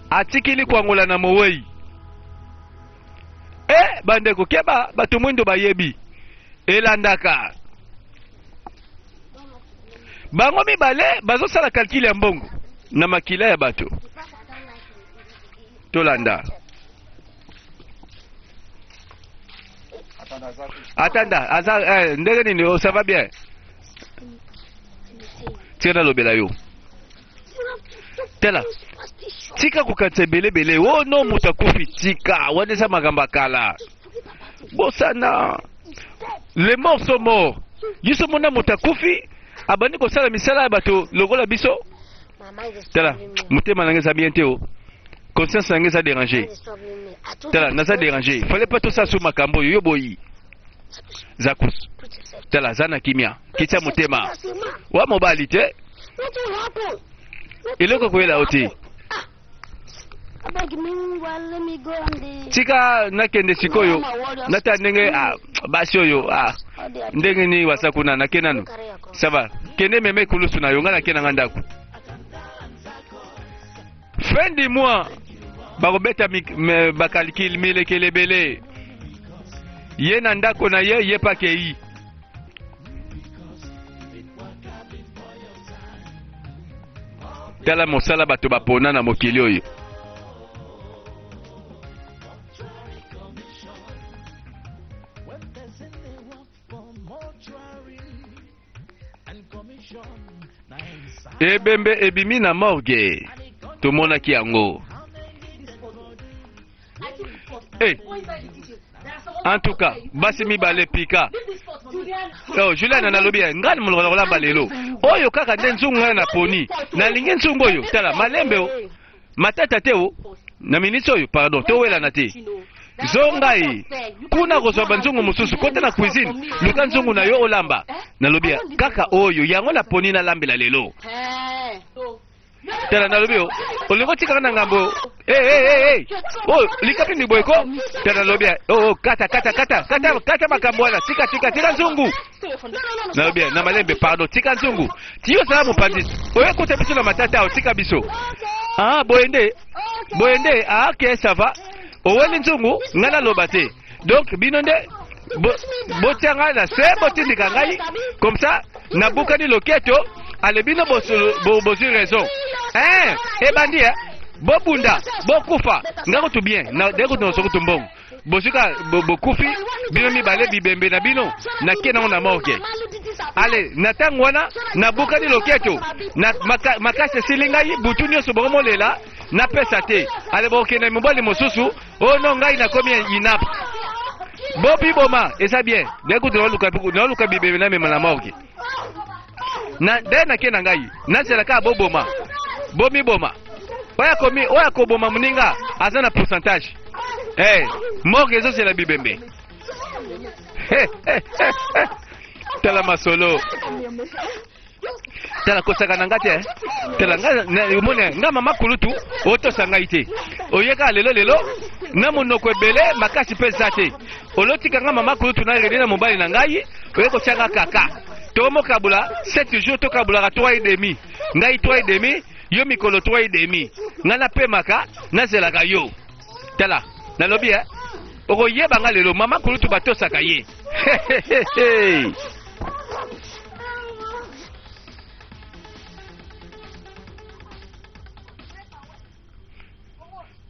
atikili kwangola na mowei e bandeko keba bato mwindo bayebi elandaka bango mibale bazosala kalkile ya mbongo na makila ya bato tolanda atanda aza eh, ndenge nini oh, ça va bien tika nalobela yo tala tika kokanisa ebelebele o oh, no moto akufi tika wana eza makambo ya kala bosana les morts sont morts biso mona moto akufi abandi kosala misala ya bato lokola biso tala motema na ngai eza bien te o conscience na ngai eza déranger tala naza déranger fallait pas tosala so makambo oyo yo boyi zakus tala aza na kimia kitya motema wa mobali te eloko koyela yo te tika nakende sikoyo nata ndenge ah, basi oyo ah, ndenge nini wasa kuna nake nanu sava kende meme kulusu na yo ngai nake nanga ndako fin du mois bakobeta bakalikile milekele ebele ye na ndako na ye ye pakei Tala mosala bato bapona na mokili oyo. Ebembe ebimi na morgue, tomonaki yango. Hey. En tout cas, basi mibale pika. Oh, Juliana nalobi ya ngai moloko na kolamba lelo. Oyo kaka nde nzungu ngai na poni. Nalingi nzungu oyo. Tala malembe o. Matata te o. Na minisi oyo pardon towelana te. Zonga ye. Kuna kozwa banzungu mosusu kota na cuisine luka nzungu na yo olamba. Nalobi ya kaka oyo yango na poni nalambela lelo. Tala nalobi yo olingi otikaka na ngambo hey, hey, hey, hey. Oh, likapi ni boye ko tala nalobi ya oh, oh, kata kata kata kata kata makambo wana tika tika tika nzungu nalobi ya na malembe pardon tika nzungu tiyo sala mopanzi oye kuta biso na matata awa tika biso ah boye nde boye nde ah ok ça va oweli nzungu ngai naloba te donc bino nde botia ngai na se botindika ngai comme ça nabukani loketo ale bino bozwi raison eh, ebandi eh? bobunda bokufa nga kutu bien nde kutu nazo kutu mbongo bozwi ka bokufi bino mibale bibembe na bino nake nango na morgue ale na ntango wana nabukani loketo na makasi esili ngai butu nyonso bokomolela. Napesa te. Ale bokende mobali mosusu. Oh non, ngai nakomi inapte. Bobiboma, eza bien. Ngai kutu naoluka naoluka bibebe namema na morgue. Na nde nake na ngai. Nazela kaka boboma. Bomiboma. Oyo akomi oyo akoboma moninga aza na pourcentage. Eh, morgue ezozela bibembe. Tala masolo. Tala kosaka na nga te. Tala nga omoni nga mama kulutu otosa ngai te. Oyeka lelo lelo na monoko ebele makasi mpe eza te. Olotika nga mama kulutu na rene na mobali na ngai oye kotia nga kaka. Tokomokabula 7 jours tokabulaka 3 et demi. Ngai 3 et demi yo mikolo 3 et demi. Ngai napemaka nazelaka yo. Tala nalobi eh okoyeba nga lelo mama kulutu batosaka ye.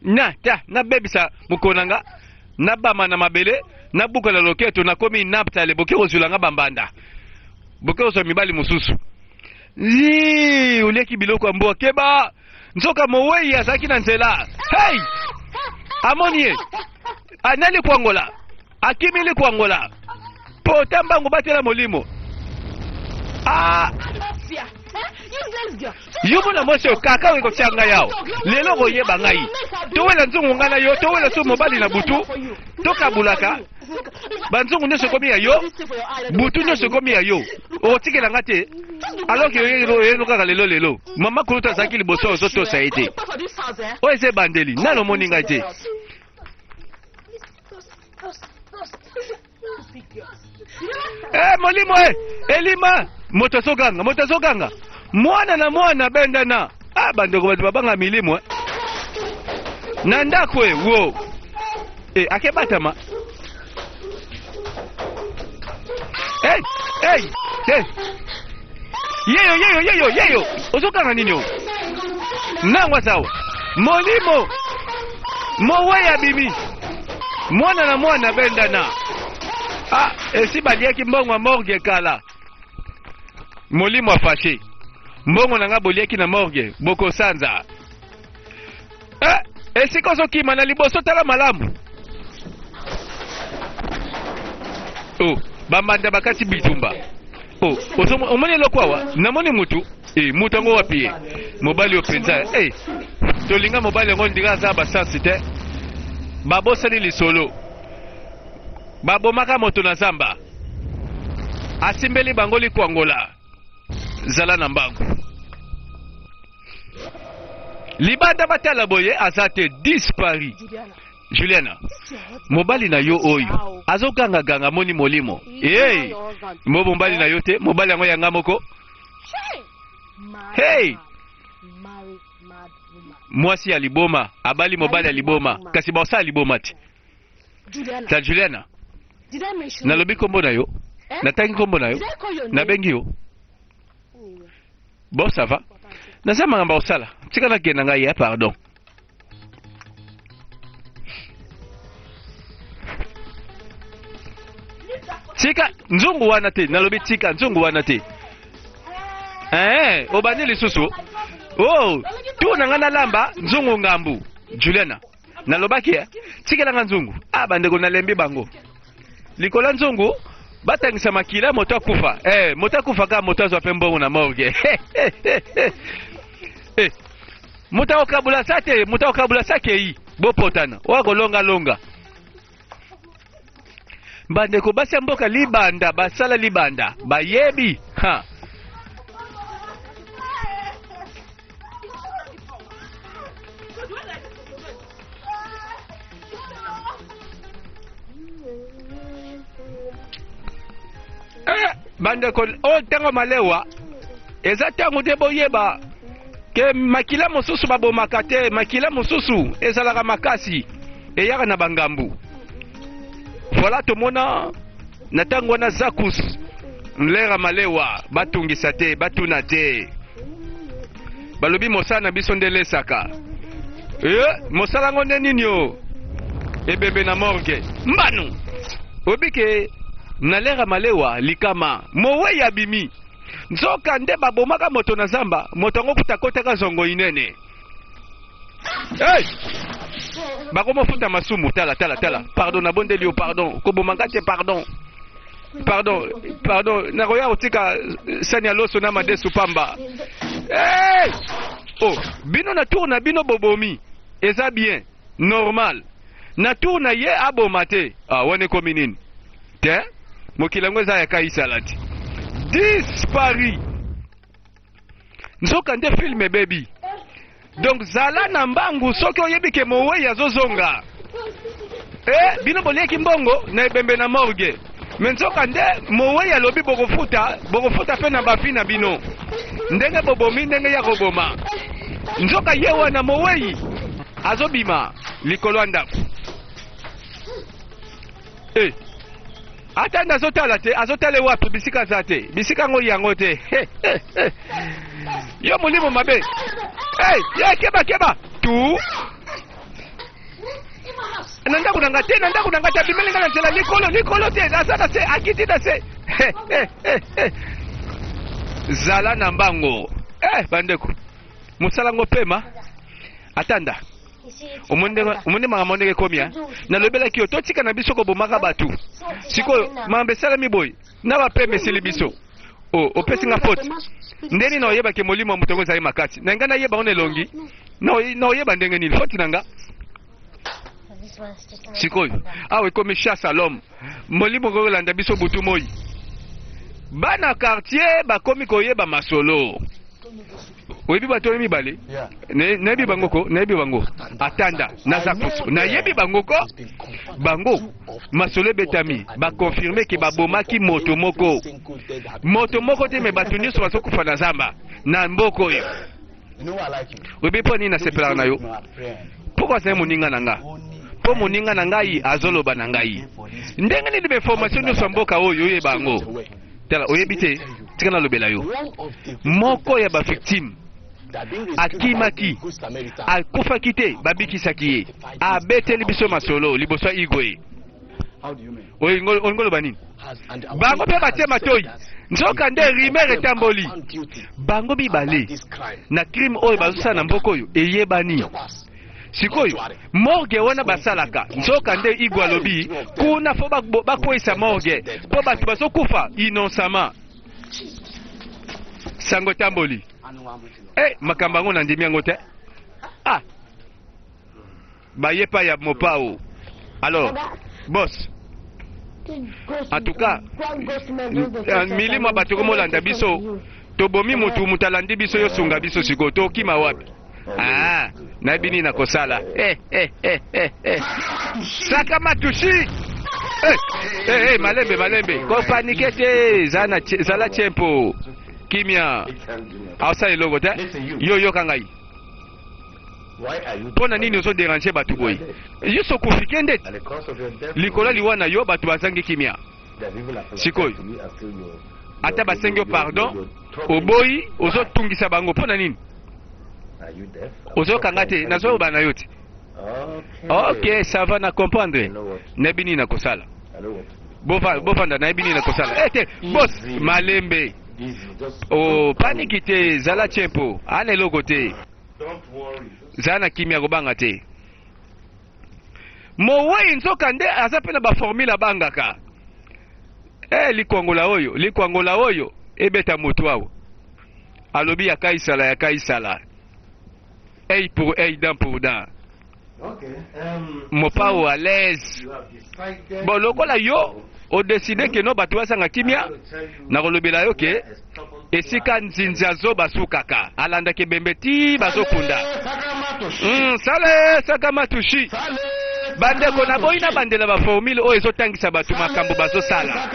Na ta nabebisa mokolo na nga nabama na mabele nabuka na loketo nakomi naptale boke kozwela nga bambanda boke kozwa mibali mosusu Zii, oliaki biloko ya mbwa keba nzoka mowei azalaki na nzela hey! Amoni ye anali kwangola akimi likwangola pota mbangu batela molimo ah. Yo mona mwasi oyo kaka oyo kotia ngai awa lelo okoyeba ngai towela nzungu ngai na yo towela so mobali na butu tokabulaka banzungu nyonso ekomi ya yo butu nyonso ekomi ya yo okotikela nga te alors ke oyeno kaka lelo lelo mama kulutu azalaki liboso ozotosa ye te oyo eza ebandeli nano omoni ngai te. Eh, molimo e elima moto azoganga moto azoganga mwana na mwana bendana ah, bandeko bato babanga milimo eh. Na ndako e wo e akebatama hey, hey, hey. Yeyo yeyo yeyo yeyo ozokanga nini o nangwa sawa molimo mowei abimi mwana na mwana bendana ah, esi baliaki mbongo ya morgue kala molimo afashe mbongo na nga boliaki na morgue bokosanza eh, esika ozokima na liboso tala malamu oh, bambanda bakati bitumba oh, omoni eloko awa namoni mutu eh, mutu yango wapi ye mobali oyo mpenza eh, tolinga mobali yango ndinga aza basansi te babosani lisolo babomaka moto na zamba asimbeli bango likwangola zala na mbangu libanda batala boye aza te dispari Juliana mobali na yo oyo azogangaganga amoni molimo hey, mo mobali na yo te mobali yango ya nga moko hey! Mwasi ya liboma abali mobali ya liboma kasi baosala liboma te ta Juliana nalobi nkombo na yo natangi nkombo na yo nabengi yo Bon ça va. Naza makambo ya kosala. Tika nakende na ngai ya pardon. Tika nzungu wana te, nalobi tika nzungu wana te. Eh, obandi lisusu. Oh, tu na ngai nalamba nzungu ngambu. Juliana, nalobaki eh, tikela nga nzungu. Ah bandeko nalembi bango. Likolo ya nzungu batangisa makila moto akufa eh, moto akufa kaka moto azwa mpe mbongo na morgue eh, moto akokabula sa te moto akokabula sa kei bopotana oyo akolongalonga bandeko basi ya mboka libanda basala libanda bayebi ha. Eh, bandeko oyo ntango malewa eza ntango te boyeba ke makila mosusu babomaka te makila mosusu ezalaka makasi eyaka na bangambu voilà tomona na ntango wana zakus nlera malewa batungisa te batuna te balobi mosala na biso nde lesaka e mosala yango nde nini o ebembe na morgue mbanu obike na lera malewa likama mowei abimi nzoka nde babomaka moto na zamba moto yango kuta akotaka zongo inene. Hey! Bakomofuta masumu. Tala, tala, tala. Pardon, nabondeli yo, pardon. Koboma nga te, pardon. Pardon, pardon. Nakoya kotika sani ya loso na madesu pamba. Hey! Oh, bino na tour na bino bobomi. Eza bien. Normal. Na tour na ye aboma te. Ah, wana ekomi nini? Te? Mokili yango eza ya Kaisala te. Disparu. Nzoka nde film ebebi. Donc zala na mbangu soki oyebi ke mowei azozonga. Eh, bino bolieki mbongo na ebembe na morgue. Me nzoka nde mowei alobi bokofuta, bokofuta pe na bavi na bino. Ndenge bobomi ndenge ya koboma. Nzoka ye wana mowei azobima likolo ya ndako. Eh. Ata nde azotala te, azotala wapi bisika aza te, bisika yango yango te. Yo molimo mabe. Hey, ye keba keba. Tu na ndako na nga te, na ndako na nga te, abimeli nga na nzela likolo, likolo te, aza na se, akiti na se. Zala na mbango. Eh, bandeko. Mosala ngo pema. Atanda. Omoni makambo ndenge ekomi, eh? Nalobelaki yo totika na biso kobomaka bato. Sikoyo makambo esalemi boye na bapema esili biso. O, opesi nga faute ndenge nini? Oyebaki molimo ya moto yango ezali makasi na ngai, nayeba ngo na elongi na oyeba ndenge nini faute na nga? Sikoyo awa ekomi chasse à l'homme, molimo kolanda biso butu moi. Bana quartier bakomi koyeba masolo. Oyebi bato oyo mibale? Nayebi bango ko, nayebi bango. Atanda naza kusu, nayebi bango ko. Bango masolo ebetami, baconfirme ke babomaki moto moko, moto moko te. Me bato nyonso bazokufa na zamba na mboka oyo. Oyebi mpo nini nasepelaka na yo? Mpo azali moninga na nga, mpo moninga na ngai azoloba na ngai ndenge nini bainformation nyonso ya mboka oyo oyeba yango. Tala, oyebi te, tika nalobela yo. Moko ya bavictime akimaki, akufaki te, babikisaki ye. Abeteli biso masolo liboso ya Igwe. Olingi oloba nini? Bango mpe batie matoi. Nzoka nde rumeur etamboli, bango mibale na crime oyo bazosala na mboka oyo eyebani. Sikoyo morgue wana basalaka, nzoka nde Igwe alobi kuna fo bakweyisa morgue mpo bato bazokufa innocemment. Sango etamboli. Eh, makambo yango nandimi yango te. Ah, baye pa ya Mopao. Alors boss, en tout cas milimo ya bato komolanda biso. Tobomi mutu, mutu alandi biso. Yosunga biso. Sikoyo tokima wapi? Ah, nayebi nini nakosala. Eh, eh, eh, eh, eh. Sakamatushi, eh, eh, eh, malembe malembe, kopaniquer te. Zala tiempo, kimia. Aosala eloko te. Yo yoka ngai, mpo na nini ozodéranger bato boye? Yo sokufi, kende likolo ya liwa na yo, bato bazangi kimia. Sikoyo ata basengi yo pardon, oboyi, ozotungisa bango mpo na nini? Ozokanga te, nazoyoba na yo te. Ok, ça va, na comprendre. Nayebi nini nakosala. Bovanda, nayebi nini nakosala. Eh te, boss, malembe. O paniquer te, zala tiempo. Ana eloko te, zala na kimia, kobanga te. Mowei nzoka nde aza mpe na baformule abangaka. E likwangola oyo, likwangola oyo ebeta motu awa. Alobi ya Kaisala ya Kaisala, œil pour œil, dent pour dent. Mopao à l'aise. Bon, lokola yo odécider ke no bato bazanga kimia, nakolobela yo ke esika nzinzi azobasukaka, alandaka ebembe ti bazokunda. Sale sakamatushi. Bandeko, naboyi na bandela baformule oyo ezotangisa bato makambo bazosala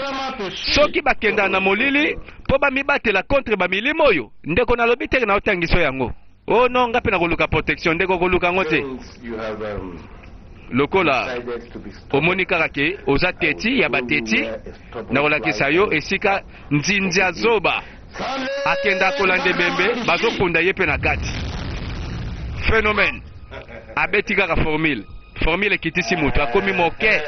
soki bakendaka na molili mpo bamibatela contre bamilimo oyo. Ndeko, nalobi teke na otangiso yango. O no, nga mpe nakoluka protection. Ndeko, koluka yango te. Lokola omoni kaka ke oza teti ya bateti, nakolakisa yo esika nzinzi azoba akenda kolanda ebembe, bazokunda ye mpe na kati. Phénomène abeti kaka formule, formule ekitisi moto, akomi moke.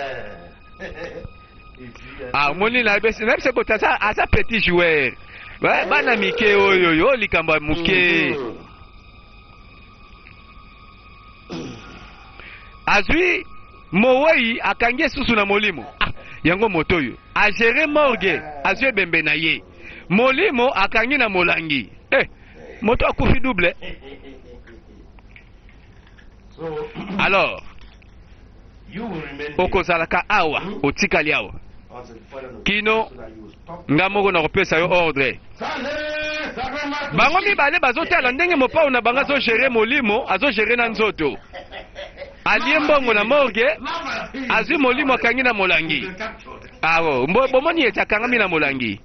Ah, omoni, nayebisi kota aza petit joueur. Bana mike oyo, oyo likambo ya moke. Azwi mowei akangi ye susu na molimo. Ah, yango moto oyo agere morgue, azwi ebembe na ye, molimo akangi na molangi. Eh, moto akufi double. Alors okozalaka awa, otikali awa kino nga moko nakopesa yo ordre. Bango mibale bazotala ndenge mopao na bango azogere molimo, azogere na nzoto. Alie mbongo na morgue, azwi molimo akangi na molangi. Awo bomoni ete akangami na molangi,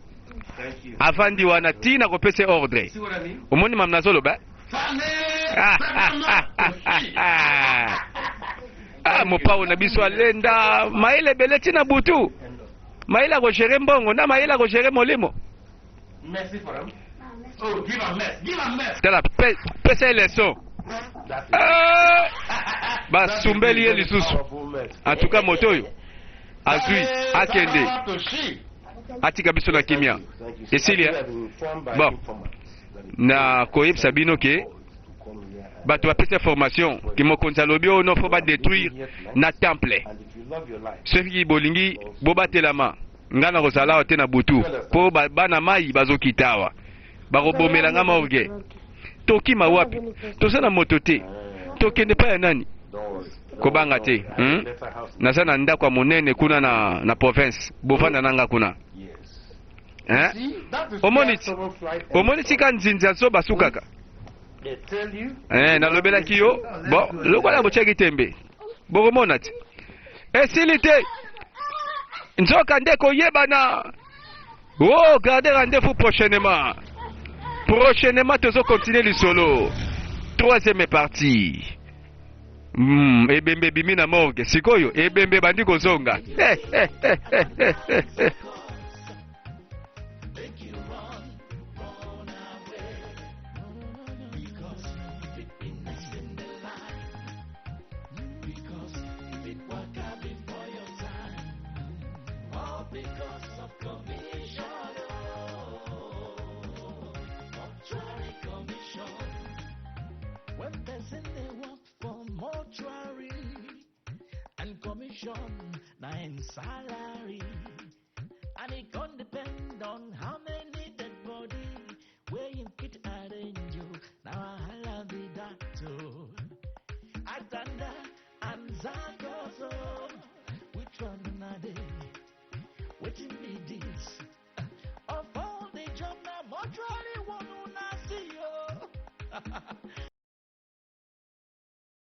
avandi wana ti nakopesa ordre. Omoni mam nazoloba? Ah, mopao na biso alenda mayele ebele ti na butu, mayele akogere mbongo na mayele akogere molimo. Tala, pesa ye leçon. Ah, basumbeli ye lisusu. En tout cas moto oyo azwi akende, atika biso na kimia. Esili bon, na koyebisa bino ke bato bapesa formation ke mokonzi alobi oyo no fo badétruire na temple. Soki bolingi bobatelama, ngai na kozala awa te na butu, mpo bana mai bazokita awa, bakobomela nga morgue. Tokima wapi? Toza na moto te, tokende pa ya nani? Kobanga te, Naza na ndako ya monene kuna na province, bovanda na nga kuna. Omoni ti, omoni tika nzinzi azo basukaka. Nalobelaki yo bon, lokola botiaki tembe, bokomona ti esili te. Nzoka nde koyebana. Oh, gardez rendez-vous prochainement. Prochainement tozo continuer lisolo, troisième partie. Ebembe ebimi na morgue, sikoyo ebembe ebandi kozonga. When person dey work for mortuary and commission na im salary, and e con depend on how many dead body wey him fit arrange o. Na wahala be that o. Atanda and Zagozo, which one una dey? Wetin be this? Of all the job, na mortuary one una see o.